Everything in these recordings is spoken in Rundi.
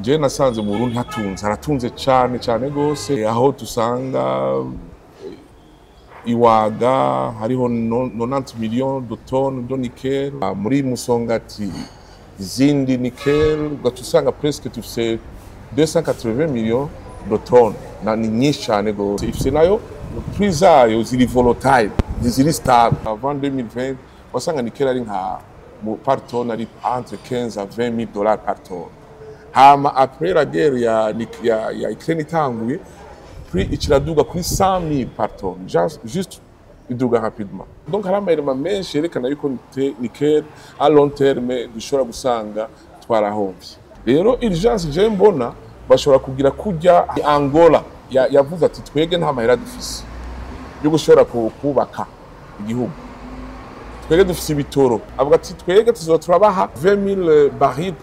Jewe nasanze mu Burundi hatunze, haratunze cane cane gose, aho dusanga iwaga hariho 90 millions de tonnes de nickel, muri Musongati izindi nickel, ugaca usanga presque dufise 280 millions de tonnes, na ni nyinshi cane gose. Ifise nayo prix zayo ziri volatile, ntiziri stable. Avant 2020 wasanga nickel ari nka par tonne ari entre 15 à 20 000 dollars par tonne. Hama après la guerre ya Ukraine itanguye, prix ikiraduga kuri 100 000 par tonne, juste iduga rapidement. Donc hari amahirwe menshi yerekana yuko nickel à long terme dushobora gusanga twarahomvye. Rero urgence je mbona bashobora kugira kurya Angola yavuze ati twege nta mahera dufise yo gushobora kubaka igihugu, twege dufise ibitoro. Avuga ati twege tuzoba turabaha 20 000 barils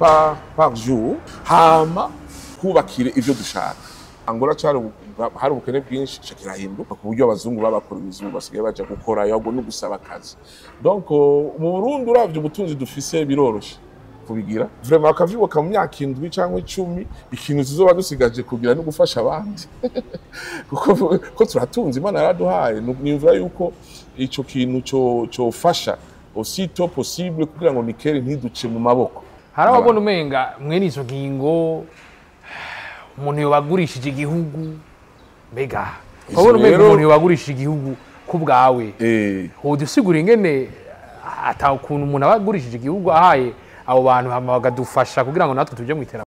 par jour, hama kubakire ivyo dushaka. Angola cari hari ubukene bwinshi, kirahinduka ku buryo abazungu babakora ibizungu basigaye baja gukora ahubwo no gusaba akazi. Donc mu Burundi uravye ubutunzi dufise biroroshe kubigira vraiment, bakavyubaka mu myaka 7 cyangwa 10. Ikintu tuzoba dusigaje kugira no gufasha abandi, kuko ko turatunze, Imana yaraduhaye. Niyumvira yuko ico kintu cofasha aussitôt possible kugira ngo nickel ntiduce mu maboko. Hari ababona umenga mwene izo ngingo umuntu yobagurishije igihugu. Mbega wabona umenga umuntu yobagurishije igihugu ku bwawe, wodusigura ingene ata ukuntu umuntu aba agurishije igihugu ahaye abo bantu hama bakadufasha kugira ngo natwe tuje mu iterambere?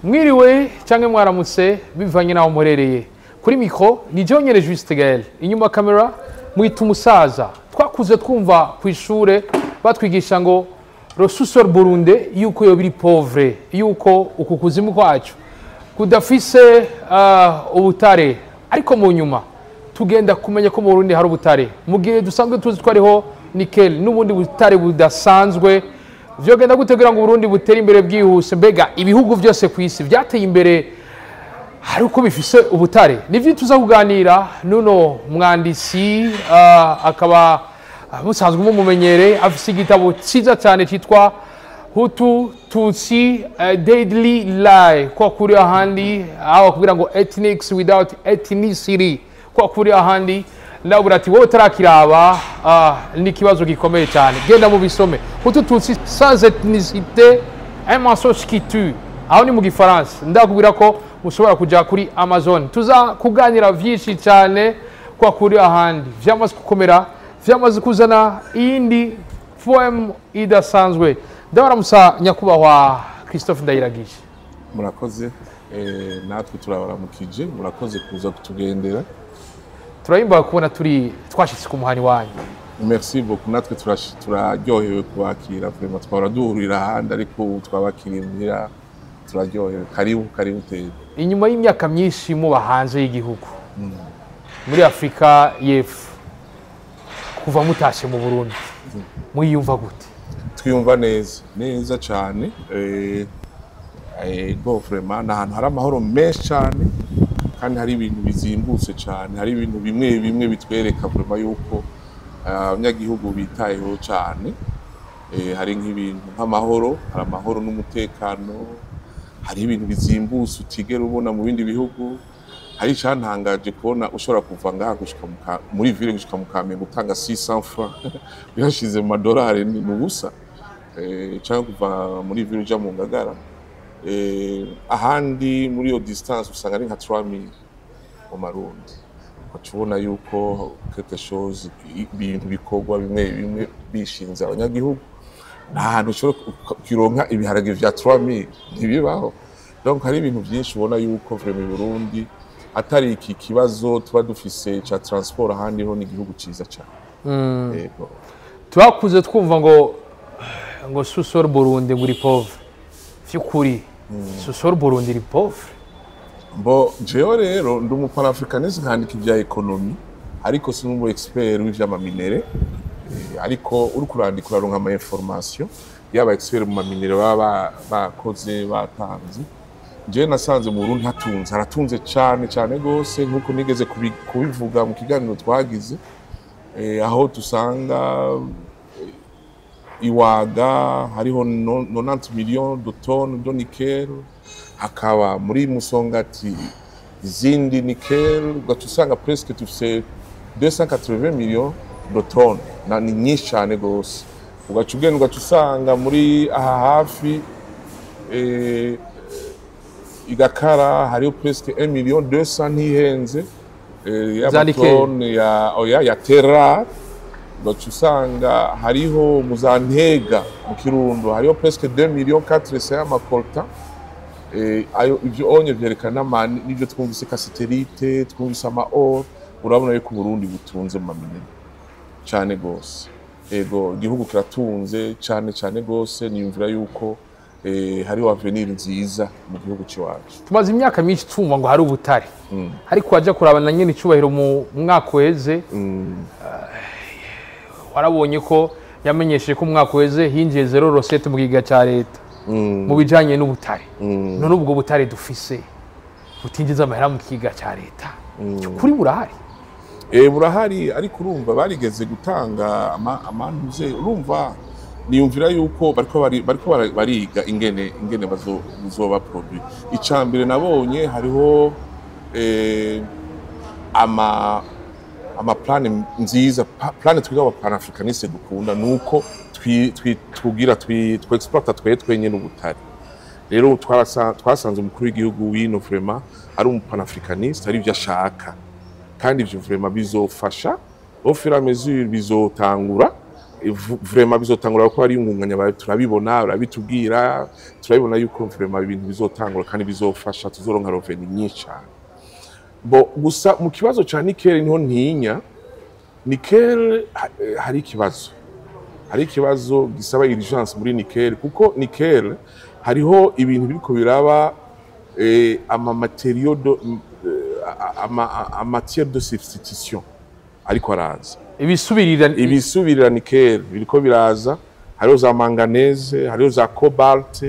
Mwiriwe canke mwaramutse bivanye naho murereye. Kuri micro ni Jonyere Juste Gaël, inyuma kamera mwita umusaza. Twakuze twumva ku ishure batwigisha ngo le sous-sol burundais yuko yo biri pauvre, yuko uku kuzimu kwacu kudafise ubutare, ariko mu nyuma tugenda kumenya ko mu Burundi hari ubutare, mu gihe dusanzwe tuzi ko hariho nickel n'ubundi butare budasanzwe. Vyogenda gute kugira ngo Burundi butere imbere bwihuse? Mbega ibihugu vyose ku isi vyateye imbere hari uko bifise ubutare? Nivyo tuza kuganira nuno mwanditsi, akaba musanzwe mumumenyere, afise igitabo ciza cyane cyitwa Hutu Tutsi Deadly Lie, kwa kuri ahandi aho kugira ngo ethnics without ethnicity, kwa kuri ahandi ndabura ati wowe utarakiraba ni ikibazo gikomeye cyane, genda mubisome. Hutu Tutsi sans ethnicité, un mensonge qui tue, aho ni mu gifaransa. Ndakubwira ko mushobora kuja kuri Amazon. Tuza kuganira vyinshi cyane kwa kuri ahandi, vyamaze gukomera, vyamaze kuzana iyindi poem idasanzwe. Ndabaramusa nyakubahwa Christophe Ndayiragije. Murakoze, natwe turabaramukije, murakoze kuza kutugendera. Turahimbawe kubona turi twashitse ku muhani wanyu. Merci beaucoup, natwe turaryohewe kubakira vraiment, twahora duhurira ahandi ariko ubu twabakiriye muhira, turaryohewe. Karibu karibu tebe. Inyuma y'imyaka myinshi muba hanze y'igihugu muri Afrika y'Epfo, kuva mutashe mu Burundi mwiyumva gute? Twiyumva neza neza cyane, ego vraiment ni ahantu hari amahoro menshi cyane, kandi hari ibintu bizimbutse cyane, hari ibintu bimwe bimwe bitwereka vraiment yuko abanyagihugu bitayeho cyane. Hari nk'ibintu nk'amahoro, hari amahoro n'umutekano, hari ibintu bizimbutse utigera ubona mu bindi bihugu. Hari icyantangaje kubona ushobora kuva ngaha gushika muri ville gushika mu Kamenge utanga 600 francs, uyashize mu madolari ni ubusa, cyangwa kuva muri ville uja mu Ngagara, ahandi muri iyo distance usanga ari nka 3000 mu marundi. Ugaca ubona yuko quelque chose, ibintu bikorwa bimwe bimwe bishinze abanyagihugu. Nta hantu ushobora kuronka ibiharage vya 3000, ntibibaho. Donc hari ibintu byinshi ubona yuko vraiment i Burundi atari iki kibazo tuba dufise ca transport, ahandi ho ni igihugu ciza cane. Yego. Twakuze twumva ngo sous-sol Burundi ngo uri pauvre. Vy'ukuri sous-sol Burundi iri pauvre? Bo jewe rero ndi umupanafricaniste, nkandika ibya économie, ariko si umu expert w'ivy'ama minerais, ariko uriko urandika uraronka ama information yaba expert mu ma minerais baba bakoze batanze. Jewe nasanze mu Burundi hatunze, haratunze cane cane gose, nkuko nigeze kubivuga mu kiganiro twagize, aho dusanga Iwaga hariho 90 millions de tonnes de nickel, hakaba muri Musongati izindi nickel, ugaca usanga presque dufise 280 millions de tonnes, na ni nyinshi cyane gose. Ugaca ugenda ugaca usanga muri aha hafi Igakara hariho presque 1 million 200, ntihenze, Za nickel. Y'amatone ya, oya, ya terra. Ugaca usanga hariho mu za Ntega mu Kirundo hariho presque 2 millions 400 y'amacoltan. Ayo ivyo onye vyerekana n'ivyo twumvise, cassitérite, twumvise ama or. Urabona yuko Burundi butunze mu maminere cane gose. Ego, igihugu kiratunze cane cane gose. Niyumvira yuko hariho avenir nziza mu gihugu c'iwacu. Tumaze imyaka myinshi tumva ngo hari ubutare, ariko wajya kuraba na nyene icubahiro mu mwaka uheze, warabonye ko yamenyesheje ko umwaka uheze hinjiye zéro recette mu kigega ca leta mu bijanye n'ubutare. None ubwo butare dufise butinjiza amahera mu kigega ca leta, kuri burahari? Burahari, ariko urumva barigeze gutanga amantuze. Urumva niyumvira yuko bariko bariga ingene bazoba produit. Icambere nabonye hariho ama plan nziza, plan twiga aba panafricaniste dukunda, nuko tugira twi exporta twe twenyene ubutare. Rero twasanze umukuru w'igihugu wino vraiment ari umu panafricaniste, ari ivyo ashaka, kandi ivyo vraiment bizofasha au fur et à mesure. Bizotangura, vraiment bizotangura kuko ari ingunganya, turabibona, barabitubwira, turabibona yuko vraiment ibintu bizotangura kandi bizofasha, tuzoronka revenu nyinshi cyane. Bo gusa mu kibazo ca nickel niho ntinya. Nickel hari ikibazo gisaba urgence muri nickel, kuko nickel hariho ibintu biriko biraba, ama matériaux de ama matière de substitution ariko araza. Ibisubirira. Ibisubirira nickel biriko biraza. Hariho za manganèse, hariho za cobalt,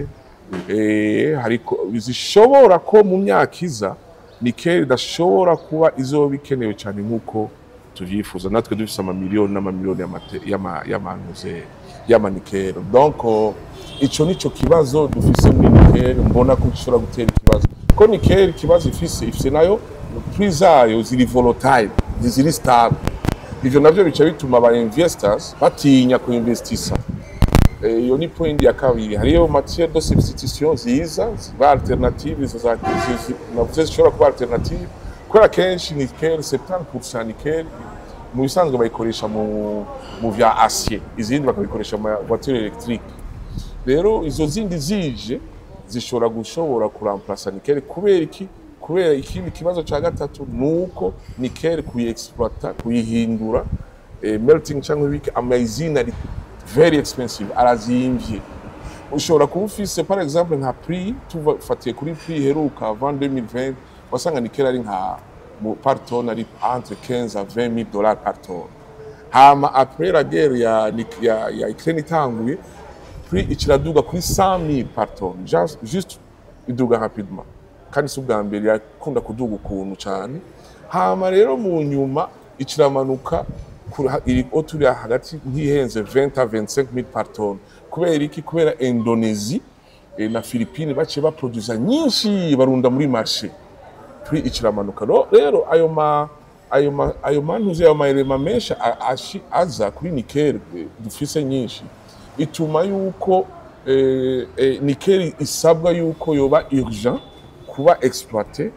hariko zishobora ko mu myaka iza nickel idashobora kuba izoba ikenewe cyane nk'uko tuvyifuza. Natwe dufise amamiliyoni n'amamiliyoni y'amanuze y'amanickel. Donc ico nico kibazo dufise muri nickel. Mbona ko gishobora gutera ikibazo, ko nickel ikibazo ifise nayo prix zayo ziri volatile, ntiziri stable. Ivyo navyo bica bituma aba investors batinya kuinvestisa. Iyo ni point ya kabiri. Hariyo matière de substitution ziza ziba alternative, izo za navuze zishobora kuba alternative, kubera kenshi nickel, 70% nickel mu bisanzwe bayikoresha mu vya acier, izindi bakabikoresha mu voiture électrique. Rero izo zindi zije zishobora gushobora kuramplasa nickel. Kubera iki? Kubera ikindi kibazo ca gatatu nuko nickel kuyiexploita, kuyihindura, melting cyangwa ibiki, ama usine ari very expensive, arazimvye. Ushobora kuba ufise par exemple nka prix, tufatiye kuri prix iheruka avant 2020, wasanga nickel ari nka par tonne ari entre 15 à 20 000 $ par tonne. Hama après la guerre ya Ukraine itanguye, prix ikiraduga kuri 100 000 par tonne. Juste iduga rapidement, kandi si ubwa mbere yakunda kuduga ukuntu cyane. Hama rero mu nyuma ikiramanuka iri turi hagati, ntihenze, 20 à 25 000 par tonne. Kubera iki? Kubera Indonésie na Philippines baciye baproduza nyinshi, barunda muri marché, prix ikiramanuka. Rero ayo mantuze, ayo maelema menshi aza kuri nickel, dufise nyinshi, ituma yuko nickel isabwa yuko yoba urgent kuba exploité,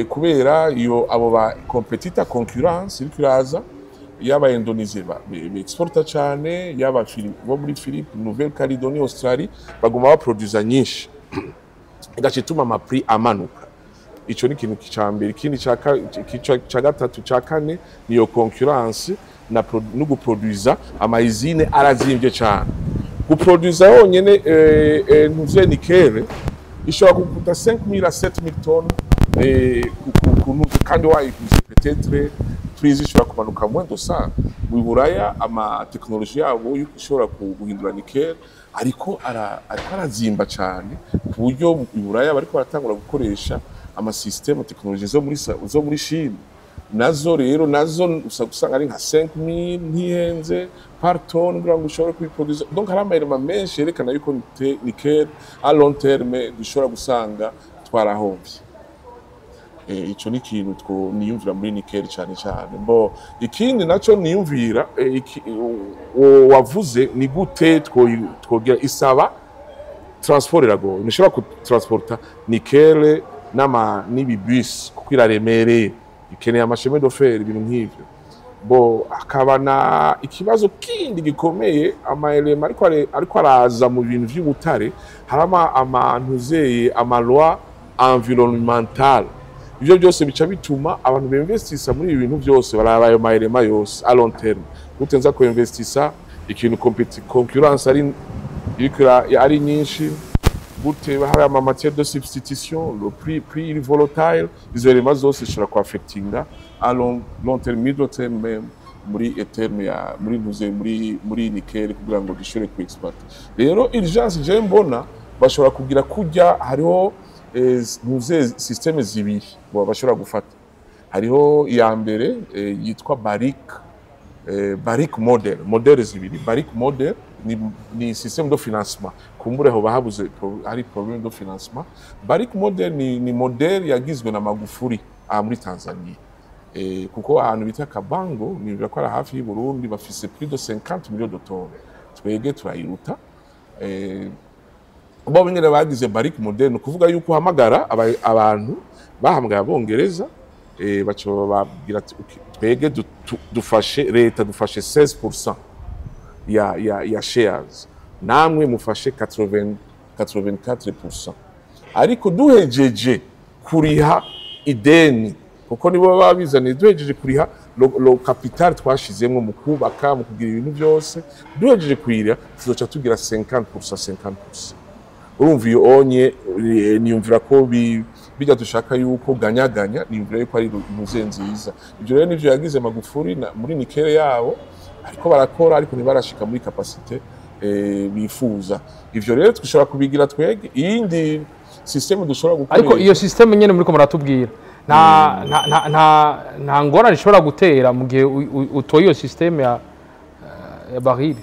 kubera iyo abo ba competitor, concurrence iriko iraza, yaba Indonesia exporta cyane, yaba bo muri Philippe, Nouvelle Calédonie, Australie, baguma baproduza nyinshi, igaca ituma ama prix amanuka. Ico ni ikintu ca mbere. Ikindi ca gatatu, ca kane, niyo concurrence no guproduza. Ama usine arazimvye cane. Guproduza honyene ntuze nickel ishobora kukuta 5000 à 7000 tonnes ku ntuze, kandi wayiguze peut-être prix ishobora kumanuka moins de ça. Mu Buraya ama technologie yabo yuko ishobora guhindura nickel ariko arazimba cyane, ku buryo mu Buraya bariko baratangura gukoresha ama système technologie zo muri Chine. Nazo rero nazo usanga ari nka 5000, ntihenze, par tonne kugira ngo ushobore kuyiproduza. Donc hari ama éléments menshi yerekana yuko nickel à long terme dushobora gusanga twarahomvye. Ico ni ikintu two niyumvira muri nickel cyane cyane. Bo ikindi naco niyumvira, wavuze ni gute twogira isaba transport iragoye. Ntushobora kutransporta nickel n'ibibus kuko iraremereye, ikeneye ama chemins de fer, ibintu nk'ivyo. Bo akaba na ikibazo kindi gikomeye, ama éléments ariko araza mu bintu vy'ubutare, hari amantuzeye ama lois environnementales. Ivyo byose bica bituma abantu binvestisa muri ibi bintu byose baraba ayo ma éléments yose à long terme. Gute nza kuinvestisa ikintu concurrence ari iriko ari nyinshi? Gute hari ama matière de substitution, le prix il est volatile? Izo éléments zose zishobora kuaffectinga à long terme, middle terme même, muri terme ya muri ntuze muri nickel kugira ngo dushobore kuexploiter. Rero urgence je mbona bashobora kugira kujya hariho ntuze système zibiri bo bashobora gufata. Hariho iya mbere yitwa Barrick model, modèle zibiri. Barrick model ni système de financement. Kumbure ho bahabuze hari problème de financement. Barrick model ni modèle yagizwe na Magufuli aha muri Tanzania, kuko ahantu bita Kabango, nibwira ko ari hafi y'u Burundi, bafise plus de 50 millions de tonnes, twege turayiruta. Bo nyine bagize Barrick model, ni ukuvuga yuko uhamagara abantu bahamagaye Abongereza, baca bababwira ati: "Okay, twege dufashe leta, dufashe 16% ya shares, namwe mufashe 80 84%, ariko duhejeje kuriha ideni, kuko nibo baba bizaniye, duhejeje kuriha le capital twashizemwo mu kubaka, mu kugira ibintu byose, duhejeje kuyiriha tuzoca tugira 50% 50%." Urumva iyo onye niyumvira ko bijya dushaka yuko ganyaganya, niyumvira yuko ari muze nziza. Ibyo rero nivyo yagize Magufuli muri nickel yabo, ariko barakora, ariko ntibarashika muri capacité bifuza. Ivyo rero dushobora kubigira twege. Iyindi système dushobora gukoresha Ariko iyo système nyene muriko muratubwira, nta ngorane ishobora gutera mu gihe utoye iyo système ya Barrick?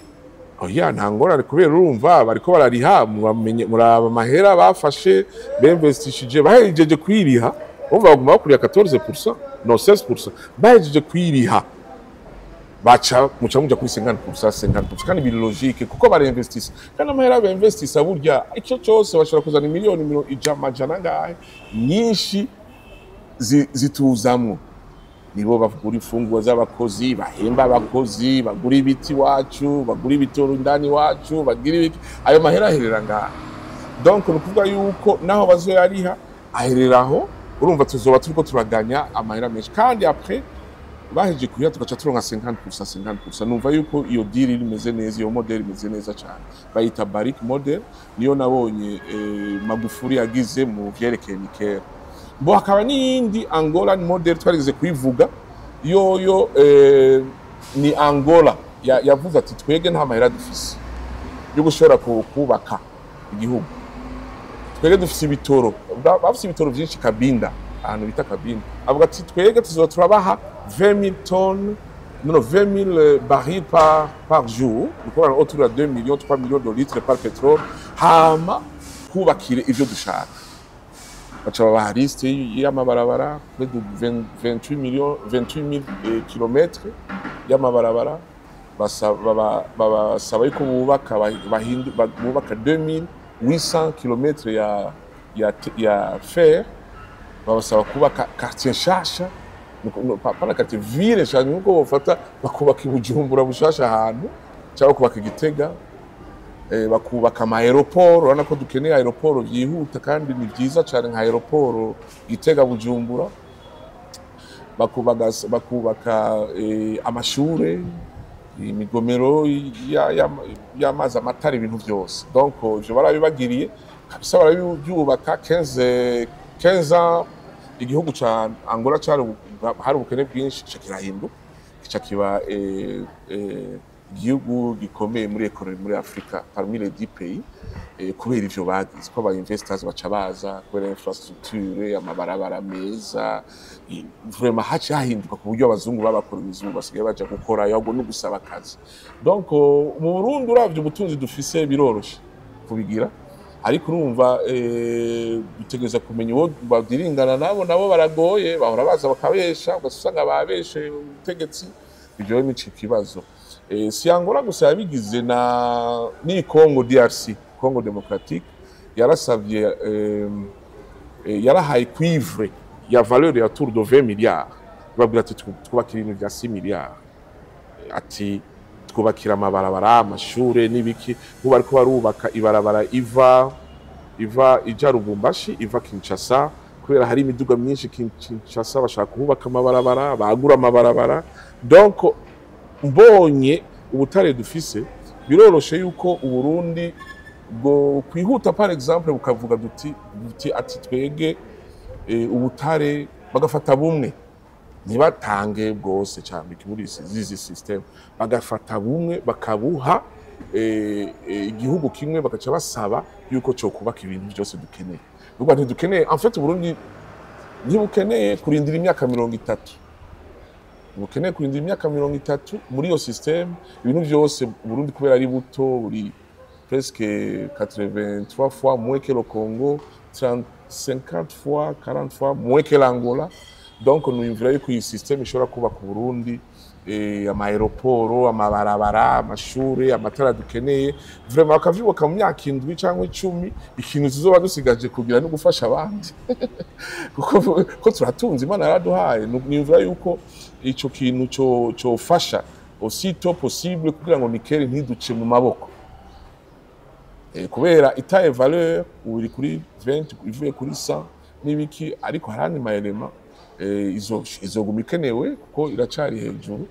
Oya, nta ngorane, kubera urumva bariko barariha, muraba amahera bafashe bemvestishije, bahejeje kuyiriha, urumva baguma bakuriya 14%, no 16%. Bahejeje kuyiriha baca muca muja kuri 50% 50%, kandi biri logique kuko barinvestisa, kandi amahera bainvestisa burya ico cose bashobora kuzana miliyoni 100 angahe nyinshi zituzamwo. Nibo bagura imfungurwa z'abakozi, bahemba abakozi, bagura ibiti iwacu, bagura ibitoro indani iwacu, bagira ibiki. Ayo mahera aherera ngaha. Donc ni ukuvuga yuko naho bazoyariha ahereraho, urumva tuzoba turiko turaganya amahera menshi, kandi après bahejeje kuriha tugaca turonka 50% 50%. Numva yuko iyo deal imeze neza, iyo model imeze neza cyane. Bayita Barrick model, niyo nabonye Magufuli yagize mu vyerekeye nickel. Bo hakaba n'iyindi Angola model twarigeze kuyivuga yoyo, ni Angola yavuze ati: "Twege nta mahera dufise yo gushobora kubaka igihugu, twege dufise ibitoro." Bafise ibitoro vyinshi Kabinda, ahantu bita Kabinda. Avuga ati: "Twege tuzoba turabaha 20 000 tonnes, non, 20 000 barils par jour, ni ukuvuga autour de 2 millions, 3 millions de litres par pétrole, hama twubakire ivyo dushaka." Baca babaha liste y'amabarabara, près de 20, 28 millions, 28 000 kilomètres y'amabarabara. Babasaba yuko bubaka bubaka 2800 kilomètres ya fer, babasaba kubaka quartier nshasha. Pana quartier, ville nshasha, nuko bofata bakubaka i Bujumbura bushasha ahantu, cyangwa kubaka i Gitega, bakubaka ama aéroport. Urabona ko dukeneye aéroport byihuta kandi ni byiza cyane, nka aéroport Gitega, Bujumbura. Bakubaka amashure, imigomero y'amazi, amatara, ibintu byose. Donc ivyo barabibagiriye kabisa, barabyubaka. 15 ans igihugu ca Angola cari hari ubukene bwinshi, kica kirahinduka, kica kiba igihugu gikomeye muri économie muri Afrika, parmi les 10 pays. Kubera ivyo bagize ko aba investors baca baza kubera infrastructure, amabarabara meza, vraiment haci hahinduka ku buryo abazungu babakora ibizungu basigaye baja gukora ahubwo no gusaba akazi. Donc mu Burundi, uravye ubutunzi dufise, biroroshe kubigira, ariko urumva dutegereza kumenya uwo badiringana nabo. Nabo baragoye, bahora baza bakabesha, ugasanga babeshe ubutegetsi. Ivyo ni ikibazo. Si Angola gusa yabigize, na ni Congo DRC, Congo Démocratique, yarasavye yarahaye cuivre ya valeur ya autour de 20 milliards, babwira ati twubakira ibintu vya 6 milliards, ati twubakira amabarabara, amashure n'ibiki. Ubu bariko barubaka ibarabara iva ija Lubumbashi, iva Kinshasa, kubera hari imiduga myinshi Kinshasa, bashaka kuhubaka amabarabara, bagura amabarabara. Donc mbonye ubutare dufise, biroroshe yuko Uburundi bwo kwihuta, par exemple bukavuga duti ati twege ubutare bagafata bumwe, ntibatange bwose cyane muri izi system, bagafata bumwe bakabuha igihugu kimwe, bagaca basaba yuko cyo kubaka ibintu byose dukeneye. Ubwo ntidukeneye, en fait Burundi ntibukeneye kurindira imyaka 30, bukeneye kurindira imyaka 30 muri iyo system. Ibintu byose Burundi, kubera ari buto, buri presque 83 fois moins que le Congo, 30, 50 fois, 40 fois moins que l'Angola. Donc niyumvira yuko iyi system ishobora kubaka Burundi, ama aéroport, amabarabara, amashure, amatara dukeneye, vraiment bakavyubaka mu myaka 7 cyangwa 10. Ikintu tuzoba dusigaje kugira no gufasha abandi, kuko ko turatunze, Imana yaraduhaye. Niyumvira yuko ico kintu co cofasha aussitôt possible kugira ngo nickel ntiduce mu maboko. Kubera itaye valeur, ubu iri kuri 20 ivuye kuri 100 n'ibiki, ariko hari andi ma éléments izoguma ikenewe kuko iracari hejuru.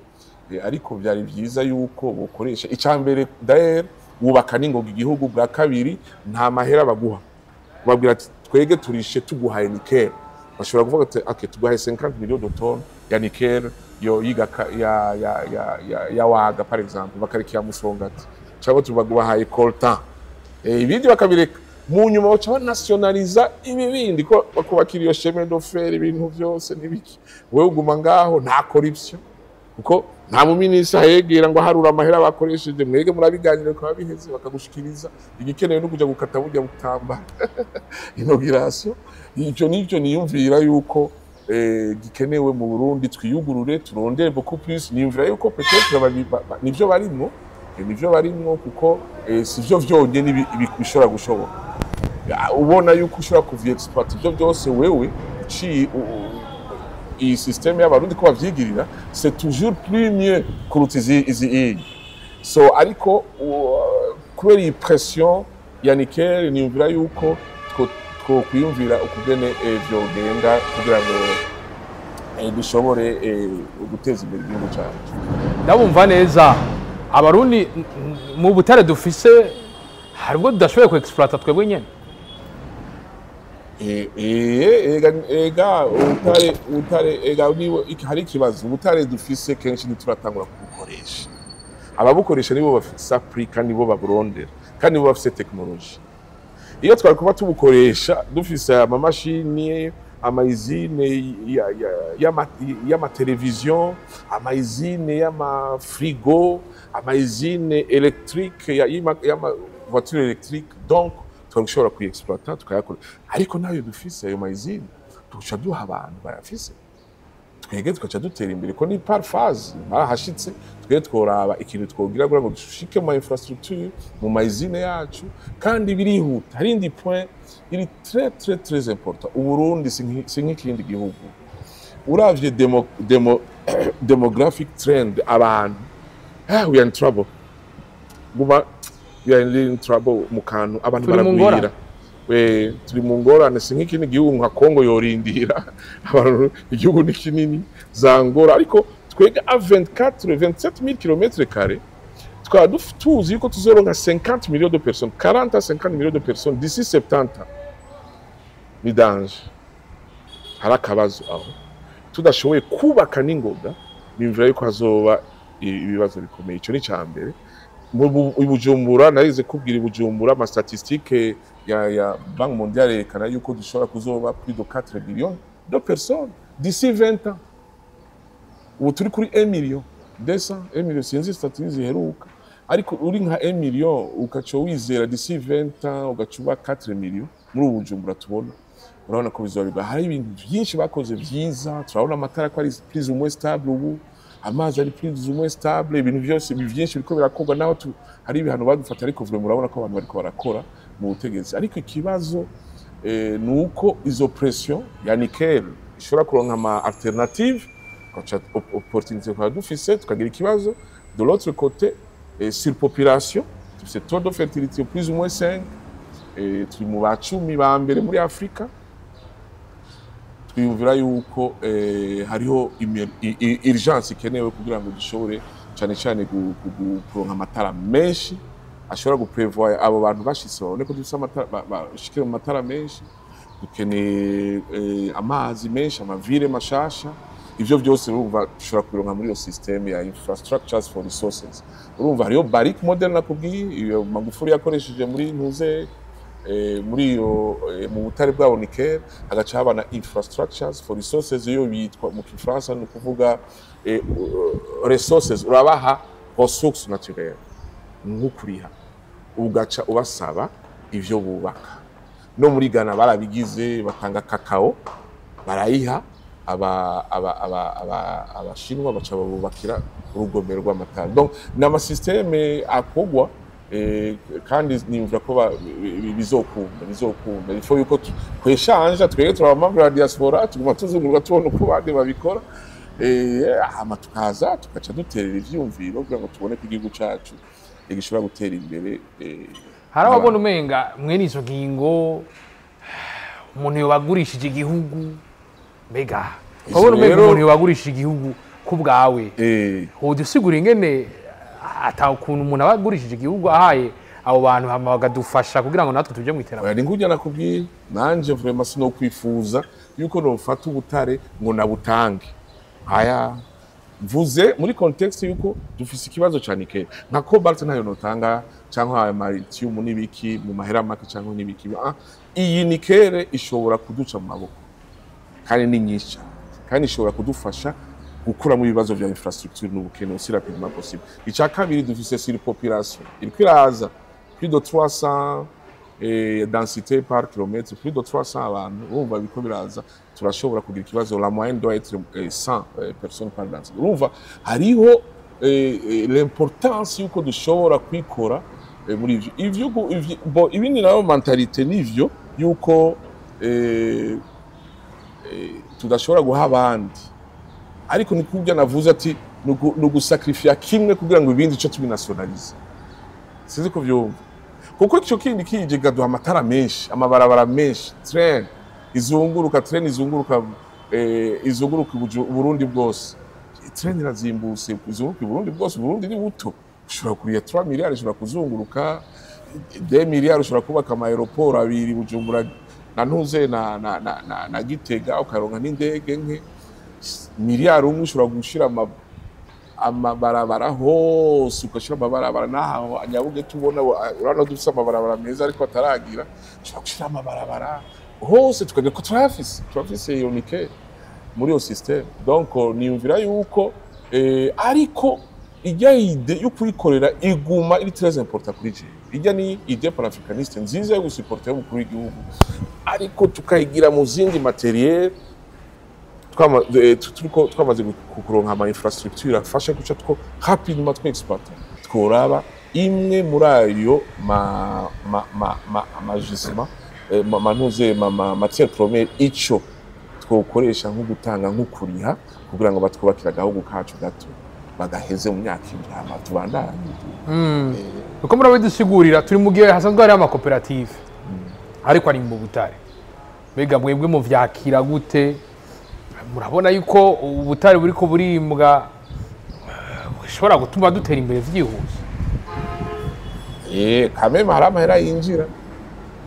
Ariko byari byiza yuko bokoresha icya mbere, d'ailleurs wubaka n'ingoga igihugu. Bwa kabiri, nta mahera baguha, babwira ati twege turishe tuguhaye nickel. Bashobora kuvuga ati okay, tuguhaye 50 millions de tonnes ya nickel yo yiga ya waga par exemple, bakareka Musongati, cyangwa tubaguhaye coltan, ibindi bakabireka. Mu nyuma baca banationaliza ibi bindi, ko bakubakira iyo chemin de fer, ibintu byose n'ibiki, wewe uguma ngaho, nta corruption, kuko nta muminisitiri ahegera ngo aharure amahera bakoresheje. Mwege murabiganira bikaba biheze, bakagushikiriza igikenewe no kuja gukata burya butambara inauguration. Ivyo nivyo niyumvira yuko gikenewe mu Burundi. Twiyugurure, turondere beaucoup plus. Niyumvira yuko peut-être nivyo barimwo, nivyo barimwo, kuko sivyo vyonyene bishobora gushoboka. Ubona yuko ushobora kuvyexploiter ivyo byose wewe uciye iyi système y'Abarundi ko bavyigirira, c'est toujours plus mieux kuruta izi iyi. So ariko kubera iyi pression ya nickel, niyumvira yuko twokwiyumvira ukugene vyogenda kugira ngo dushobore guteza imbere igihugu cyacu. Ndabumva neza, Abarundi mu butare dufise hari ubwo tudashoboye ku exploiter twebwe nyene? Ega ubutare ega niwo hari ikibazo. Ubutare dufise kenshi ntituratangura kubukoresha. Ababukoresha nibo bafise prix, kandi nibo baburondera, kandi nibo bafise technologie. Iyo twari kuba tubukoresha, dufise amamashini, ama usines y'amateleviziyo, ama usines y'amafrigo, ama usines électrique, y'ama voiture électrique, donc twari gushobora kuyiexploita tukayakora. Ariko nayo dufise ayo ma usines, tugaca duha abantu bayafise, twege tugaca dutera imbere, ko ni par phase barahashitse. Twege tworaba ikintu twogira kugira ngo dushike mu ma infrastructure, mu ma usines yacu, kandi birihuta. Hari indi point iri très très très important: Uburundi si nk'ikindi gihugu. Uravye demographic trend, abantu, we are in trouble. Guma we are in trouble mu kantu abantu Turi mu baragwira. ngorane. We turi mu ngorane. Si nk'ikindi gihugu nka Congo yorindira abantu, igihugu ni kinini za Angola, ariko twebwe a 24 27 000 km carrés, tukaba tuzi yuko tuzoronka 50 millions de personnes, 40 à 50 millions de personnes d'ici 70 ans. Ni danger, hari akabazo aho. Tudashoboye kubaka n'ingoga, nimvira yuko hazoba ibibazo bikomeye. Ico ni ca mbere. I Bujumbura, narize kubwira, i Bujumbura ama statistiques ya Banque mondiale yerekana yuko dushobora kuzoba plus de 4 millions de personnes d'ici 20 ans. Ubu turi kuri 1 million 200, 1 million, sinzi statistiques ziheruka, ariko uri nka 1 million ugaca wizera d'ici 20 ans ugaca uba 4 millions muri ubu Bujumbura tubona, urabona ko bizoba biba. Hari ibintu byinshi bakoze byiza. Turabona amatara ko ari plus ou moins stable ubu, amazi ari plus ou moins stable, ibintu byose byinshi biriko birakorwa, naho hari ibihano badufata, ariko vraiment urabona ko abantu bariko barakora mu butegetsi. Ariko ikibazo ni uko izo pression ya nickel ishobora kuronka ama alternative, ugaca opportunité twaba dufise tukagira ikibazo. De l'autre côté, surpopulation, dufise taux de fertilité plus ou moins 5, turi mu ba 10 ba mbere muri Afrika. Twiyumvira yuko hariho urgence ikenewe kugira ngo dushobore cyane cyane kuronka amatara menshi ashobora guprevoir abo bantu bashitse, babone ko dufise amatara, bashikire mu matara menshi. Dukeneye amazi menshi, ama villes mashasha. Ivyo byose urumva dushobora kubironka muri iyo système ya infrastructures for resources. Urumva hariyo Barrick model nakubwiye, iyo Magufuli yakoresheje muri ntuze, muri iyo mu butare bwabo nickel, hagaca haba na infrastructures for resources. Iyo bitwa mu Kifaransa ni ukuvuga resources, urabaha ressources naturelles nk'ukuriha, ugaca ubasaba ivyo bubaka. No muri Ghana barabigize, batanga kakao barayiha abashinwa, baca babubakira urugomero rw'amatara. Donc ni ama systèmes akogwa, kandi niyumvira ko bizokunda. Il faut yuko kweshanja. Twebwe turi aba membres ya diaspora, tuguma tuzunguruka, tubona uko abandi babikora, hama tukaza tugaca duterera ivyiyumviro kugira ngo tubone ko igihugu cacu gishobora gutera imbere. Hari ababona umenga mwene izo ngingo umuntu yobagurishije igihugu. Mbega Izo wabona umenga rero umuntu yobagurishije igihugu ku bwawe, usigura ingene ata ukuntu umuntu aba agurishije igihugu ahaye abo bantu, hama bakadufasha kugira ngo natwe tuje mu iterambere? Oya, ni nk'urya nakubwiye, nanje vraiment sinokwifuza yuko nofata ubutare ngo nabutange. Aya mvuze muri contexte yuko dufise ikibazo ca nickel, nka cobalt ntayo notanga, cyangwa aya ma lithium n'ibiki mu mahera make cyangwa n'ibiki. Iyi nickel ishobora kuduca mu maboko, kandi ni nyinshi cyane, kandi ishobora kudufasha gukuramo ibibazo vya infrastructure n'ubukene aussi rapidement possible. Icya kabiri, dufise surpopulation iriko iraza, plus de 300 densité par kilomètre, plus de 300 abantu. Urumva biriko biraza, turashobora kugira ikibazo. La moyenne doit être 100 personnes par densité. Urumva hariho l'importance yuko dushobora kwikora muri ivyo bo. Ibindi nayo mentalité nivyo yuko tudashobora guha abandi, ariko ni kubyo navuze ati ni ugusacrifier kimwe kugira ngo ibindi ico tubinationalize. Sinzi ko vyumva, kuko ico kindi kije gaduha amatara menshi, amabarabara menshi, train izunguruka, train izunguruka, izunguruka Burundi bwose. Train irazimbutse, izunguruka Burundi bwose. Burundi ni buto, ushobora kuriya 3 miliyari, ushobora kuzunguruka 2 miliyari, ushobora kubaka ama aéroport abiri, Bujumbura na ntuze na Gitega, ukaronka n'indege nke. Miliyari umwe ushobora gushira amabarabara hose, ugashira amabarabara n'aho Nyabuge tubona. Urabona dufise amabarabara meza ariko ataragira. Ushobora gushira amabarabara hose, tukagira ko turafise iyo nickel muri iyo système. Donc niyumvira yuko ariko ijya idée yo kuyikorera iguma iri très important kuri je. Ijya ni idée panafricaniste nziza yo gusupporter umukuru w'igihugu, ariko tukayigira mu zindi matériel turiko twamaze kuronka ama infrastructure afasha guca two rapidement two exploiter. Tworaba imwe muri ayo ma gisement, ma ntuze ma matière première, ico twokoresha nko gutanga, nko kuriha kugira ngo batwubakire agahugu kacu gato, bagaheze mu myaka 2, hama tubandanye. Uko murabidusigurira, turi mu gihe hasanzwe hariho amakoperative ariko ari mu butare. Mbega mwebwe muvyakira gute? Murabona yuko ubutare buriko burimbwa bushobora gutuma dutera imbere vyihuse? Quand même hari amahera yinjira,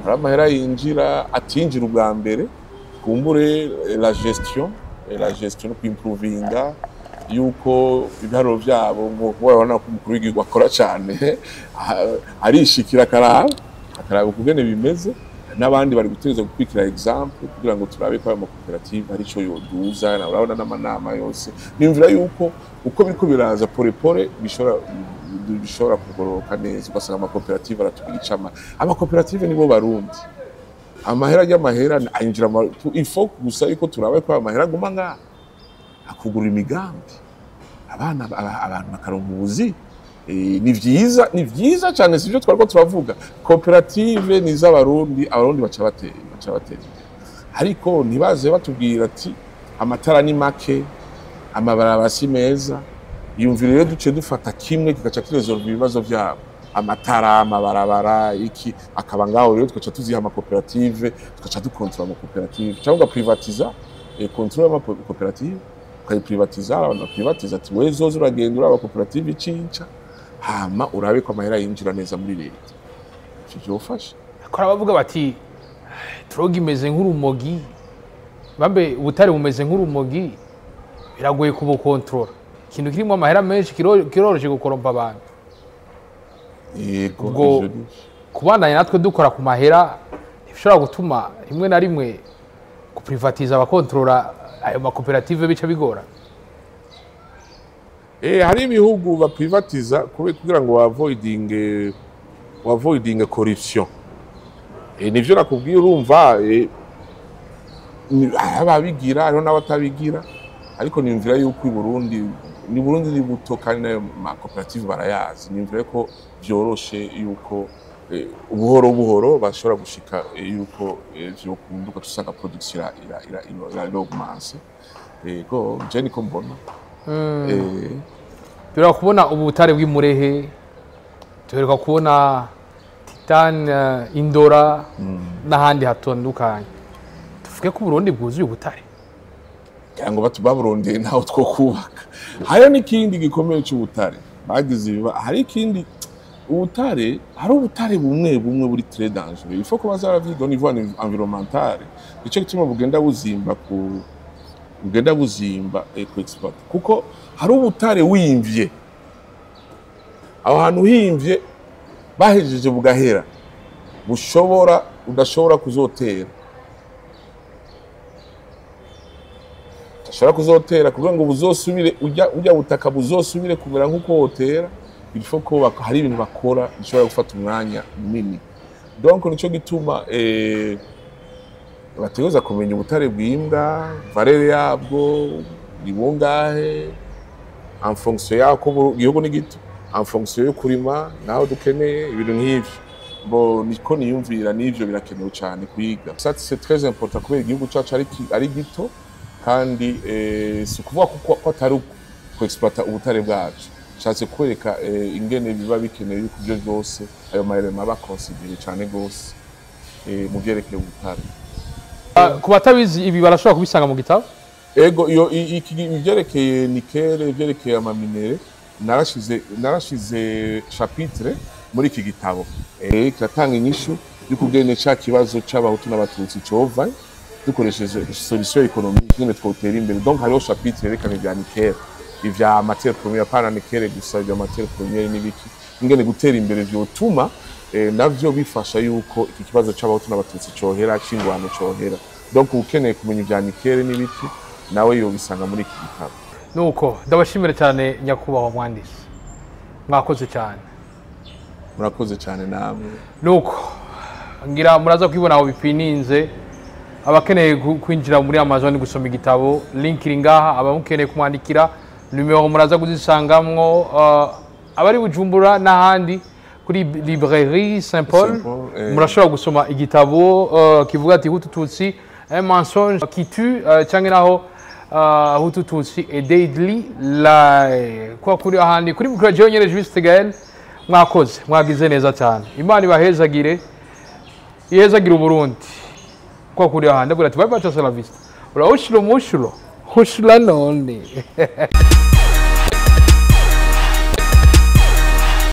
hari amahera yinjira atinjira ubwa mbere. Kumbure la gestion no kwimprovinga. Yuko ibiharuro vyabo, ngo urabona ko umukuru w'igihugu akora cane, arishikira akaraba ukugene bimeze, n'abandi bari gutegereza gukurikira exemple kugira ngo turabe ko ayo makoperative hari ico yoduza. Na urabona n'amanama yose, niyumvira yuko uko biriko biraza pore pore bishobora kugororoka neza, ugasanga amakoperative aratugira icama. Amakoperative nibo Barundi, amahera y'amahera ayinjira il faut gusa yuko turabe ko ayo mahera aguma ngaha, akugura imigambi, abana abantu bakaronka ubuzi. Ni vyiza, ni vyiza cyane. Sivyo twariko turavuga? Koperative ni iz'Abarundi, Abarundi baca batera imbere. Ariko ntibaze batubwira ati amatara ni make, amabarabara si meza. Yumvire rero duce dufata kimwe kigaca kiresolve ibibazo vyabo, amatara, amabarabara, iki akaba ngaho. Rero tugaca tuziha amakoperative, tugaca dukontrola amakoperative cyangwa ugaprivatiza contrôle y'amakoperative, ukayiprivatiza. Abantu baprivatiza ati wewe zoza uragenda uraba koperative icinca, hama urabe ko amahera yinjira neza muri leta. Ivyo vyofasha. Kora bavuga bati drogue imeze nk'urumogi, bambe ubutare bumeze nk'urumogi, biragoye kubukontorora. Ikintu kirimo amahera menshi kiroroshe gukorompa abantu. Yego. Ubwo ivyo ni kubandanya natwe dukora ku mahera ntibishobora gutuma rimwe na rimwe guprivatiza abakontorora ayo makoperative bica bigora? Hari ibihugu baprivatiza kugira ngo avoiding corruption. Nivyo nakubwiye, urumva, hari ababigira, hariho n'abatabigira, ariko niyumvira yuko i Burundi ni Burundi ni buto kandi nayo makoperative barayazi. Niyumvira ko vyoroshe yuko buhoro buhoro bashobora gushika yuko vyokunda, ugaca usanga production ira augmente. Yego, je niko mbona. Duheruka kubona ubu butare bw'imurehe, duheruka kubona titane Indora n'ahandi hatandukanye. Tuvuge ko Uburundi bwuzuye ubutare? Kugira ngo baburondeye ntaho two kubaka. Hariho n'ikindi gikomeye c'ubutare bagize hari ikindi ubutare, hari ubutare bumwe bumwe buri très dangereux. Il faut ko baza baravyiga au niveau environnemental. Nico gituma bugenda buzimba ku exploiter, kuko hari ubutare wimvye aho hantu himvye, bahejeje bugahera, bushobora udashobora kuzotera, udashobora kuzotera kugira ngo buzosubire ujya butaka buzosubire kumera nk'uko wotera. Il faut ko hari ibintu bakora bishobora gufata umwanya munini. Donc nico gituma bategereza kumenya ubutare bw'imbwa, valeur yabwo ni bungahe, en fonction yako igihugu ni gito, en fonction yo kurima naho dukeneye ibintu nk'ivyo. Bo niko niyumvira, n'ivyo birakenewe cyane kwiga. Ça, c'est très important kubera igihugu cacu ari gito kandi si ukuvuga ko atari ku exploiter ubutare bwacu. Nshatse kwereka ingene biba bikenewe yuko ivyo vyose, ayo ma éléments aba considéré cane gose mu vyerekeye ubutare. Ku batabizi, ibi barashobora kubisanga mu gitabo? Ego, iyo iki ivyerekeye nickel, ivyerekeye ama minerais, narashize chapitre muri iki gitabo. Kiratanga inyishu y'ukugene ca kibazo c'Abahutu n'Abatutsi cova dukoresheje solution économique, ingene twotera imbere. Donc hariho chapitre yerekana ivya nickel, ivya matière première, apana nickel gusa, ivya matière première n'ibiki, ingene gutera imbere vyotuma navyo bifasha yuko iki kibazo c'Abahutu n'Abatutsi cohera, c'ingwano cohera. Donc ukeneye kumenya ivya nickel n'ibiki nawe yobisanga muri iki gitabo. Nuko ndabashimira cyane, nyakubahwa mwandisi, mwakoze cyane. Murakoze cyane namwe. Nuko ngira muraza kwibona aho bipininze. Abakeneye kwinjira muri Amazon gusoma igitabo, link iri ngaha. Abamukeneye kumwandikira, numero muraza kuzisangamwo. Abari Bujumbura n'ahandi kuri librairie Saint Paul, Saint Paul. Murashobora gusoma igitabo kivuga ati "Hutu Tutsi, un mensonge qui tue", cyangwa naho "Hutu Tutsi a deadly lie". Kwa kuri ahandi kuri micro jewe nyene Juste Gaël. Mwakoze, mwagize neza cyane. Imana ibahezagire, ihezagire Uburundi. Kwa kuri ahandi ndavuga ati bye bye, hasta la vista, urahushura umushuro hushura none.